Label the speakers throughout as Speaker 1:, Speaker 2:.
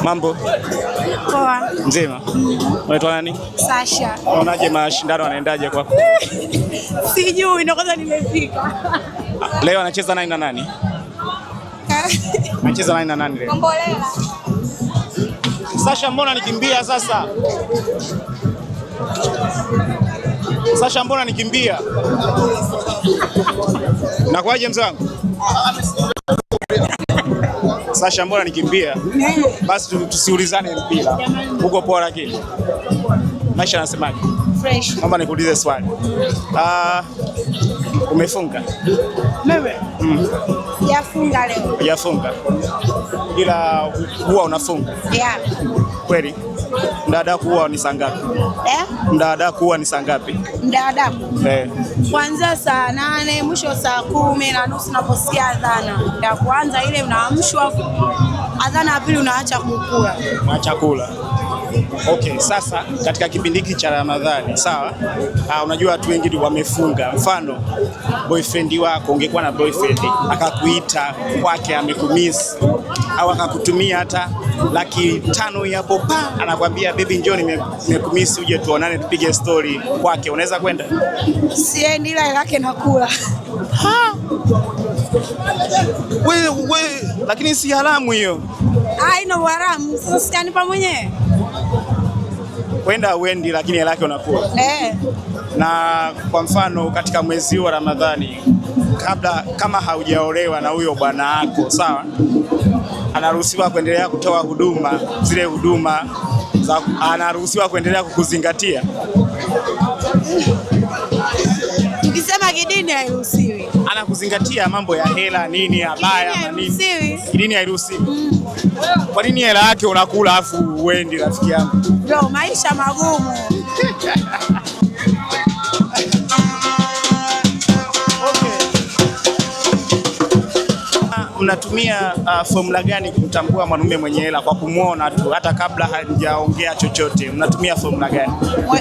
Speaker 1: Mambo.
Speaker 2: Poa.
Speaker 1: Mzima. Unaitwa nani?
Speaker 2: Sasha.
Speaker 1: Unaonaje mashindano yanaendaje kwako?
Speaker 2: Sijui, ndio kwanza nimefika.
Speaker 1: Leo anacheza nani na nani? Anacheza nani na nani leo?
Speaker 2: Kombolela.
Speaker 1: Sasha, mbona nikimbia sasa? Sasha, mbona nikimbia? Nakuaje mzee wangu? Sasha, mbona nikimbia? Basi tusiulizane mpira. Uko poa lakini? Maisha anasemaje?
Speaker 2: Fresh.
Speaker 1: Naomba nikuulize swali. Ah, umefunga?
Speaker 2: Mimi? Sijafunga leo.
Speaker 1: Hujafunga. Ila huwa unafunga?
Speaker 2: Yeah.
Speaker 1: Kweli? Mdadaku huwa ni saa ngapi?
Speaker 2: Eh?
Speaker 1: Mdadaku huwa ni saa ngapi?
Speaker 2: Mdadaku.
Speaker 1: Eh.
Speaker 2: Kuanzia saa 8 mwisho saa 10:30 unaposikia adhana ya kwanza ile unaamshwa, adhana ya pili unaacha kukula.
Speaker 1: Unaacha kula. Okay, sasa katika kipindi hiki cha Ramadhani, sawa? Unajua watu wengi wamefunga. Mfano, boyfriend wako, ungekuwa na boyfriend akakuita kwake amekumiss au akakutumia hata 500,000 hapo pa, anakwambia baby njoo nimekumiss uje tuonane tupige story kwake, unaweza kwenda?
Speaker 2: Siendi, ila hela yake nakula.
Speaker 1: Ha? We, lakini si haramu hiyo.
Speaker 2: Ah, ina haramu. Sasa sikanipa mwenyewe.
Speaker 1: Kwenda uendi, lakini hela yake unakula.
Speaker 2: Eh.
Speaker 1: Na kwa mfano katika mwezi wa Ramadhani, kabla kama haujaolewa na huyo bwana wako, sawa, anaruhusiwa kuendelea kutoa huduma zile huduma za, anaruhusiwa kuendelea kukuzingatia?
Speaker 2: Tukisema kidini hairuhusiwi.
Speaker 1: Anakuzingatia mambo ya hela nini abaya na nini?
Speaker 2: Hairuhusiwi.
Speaker 1: Kidini hairuhusiwi. Kwa nini hela yake unakula afu uendi, rafiki yangu?
Speaker 2: Bro, maisha magumu.
Speaker 1: Mnatumia formula gani kumtambua mwanaume mwenye hela kwa kumwona tu hata kabla hajaongea chochote? Mnatumia formula gani?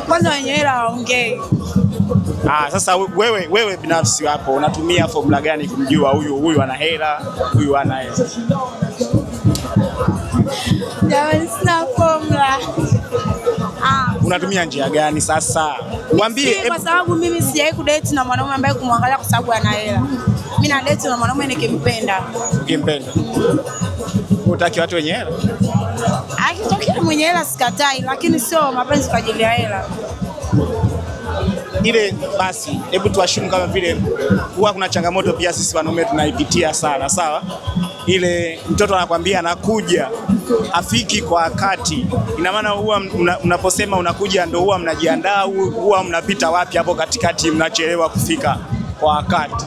Speaker 2: Kwanza wenye hela waongee.
Speaker 1: Sasa wewe binafsi hapo unatumia formula gani kumjua huyu ana hela, huyu hana hela?
Speaker 2: Jamani, sina formula.
Speaker 1: Unatumia njia gani sasa? Mwambie
Speaker 2: Kwa sababu mimi sijawahi kudate na mwanaume ambaye kumwangalia kwa sababu ana hela. Mimi na date na mwanaume nikimpenda.
Speaker 1: Ukimpenda. Hutaki watu wenye hela?
Speaker 2: Akitokea mwenye hela sikatai, lakini sio mapenzi kwa ajili ya hela.
Speaker 1: Ile basi, hebu tuashumu kama vile huwa kuna changamoto pia sisi wanaume tunaipitia sana, sawa? Ile mtoto anakwambia anakuja, afiki kwa wakati. Ina maana huwa mnaposema unakuja ndo huwa mnajiandaa, huwa mnapita wapi hapo katikati mnachelewa kufika kwa wakati?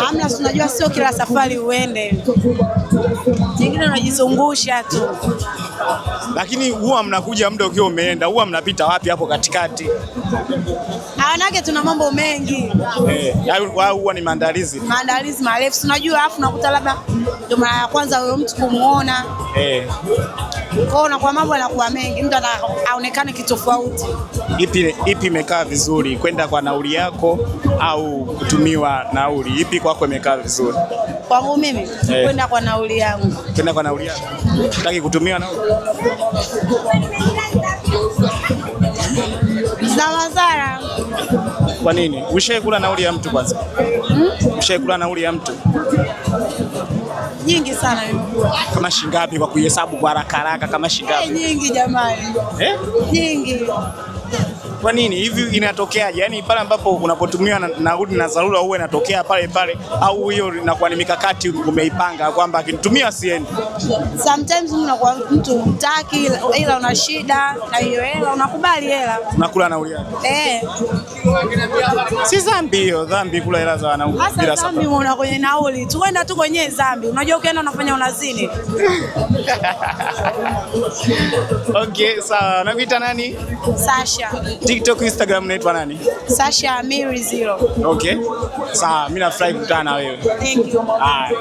Speaker 2: Hamna, si unajua sio kila safari uende. Nyingine unajizungusha tu.
Speaker 1: Lakini huwa mnakuja muda ukiwa umeenda, huwa mnapita wapi hapo katikati?
Speaker 2: Wanawake tuna mambo mengi.
Speaker 1: Huwa ni maandalizi.
Speaker 2: Maandalizi marefu, si unajua, alafu unakuta labda ndio mara ya kwanza huyo mtu kumuona. Kwa hiyo unakuwa mambo yanakuwa mengi, mtu aonekane kitofauti.
Speaker 1: Ipi imekaa vizuri, kwenda kwa nauli yako au kutumiwa nauli? Ipi kwako imekaa vizuri?
Speaker 2: Kwangu mimi kwenda kwa nauli yangu.
Speaker 1: Kwenda kwa nauli yako? Hutaki kutumiwa nauli?
Speaker 2: Za madhara.
Speaker 1: Kwa nini? Ushaikula nauli ya mtu kwanza? Ushaikula nauli ya mtu?
Speaker 2: Nyingi sana nimekula.
Speaker 1: Kama shingapi kwa kuihesabu kwa haraka haraka, kama shingapi?
Speaker 2: Nyingi jamani. Nyingi.
Speaker 1: Kwa nini hivi inatokeaje? Yaani pale ambapo unapotumia nauli na dharura huwa inatokea pale pale, au hiyo inakuwa ni mikakati umeipanga kwamba akinitumia siendi?
Speaker 2: Sometimes unakuwa mtu hutaki ila una shida na hiyo hela, unakubali hela.
Speaker 1: Unakula nauli yako. Si dhambi hiyo, dhambi kula hela za wanaume
Speaker 2: Hasa
Speaker 1: bila
Speaker 2: dhambi
Speaker 1: sababu.
Speaker 2: unaona kwenye nauli. Tuenda tu kwenye dhambi. Unajua ukienda unafanya unazini.
Speaker 1: Okay, sawa. Nakuita nani?
Speaker 2: Sasha.
Speaker 1: TikTok, Instagram unaitwa nani?
Speaker 2: Sasha Amiri 0.
Speaker 1: Okay. Sawa, mimi nafurahi kukutana na wewe.
Speaker 2: Thank you.
Speaker 1: Haya.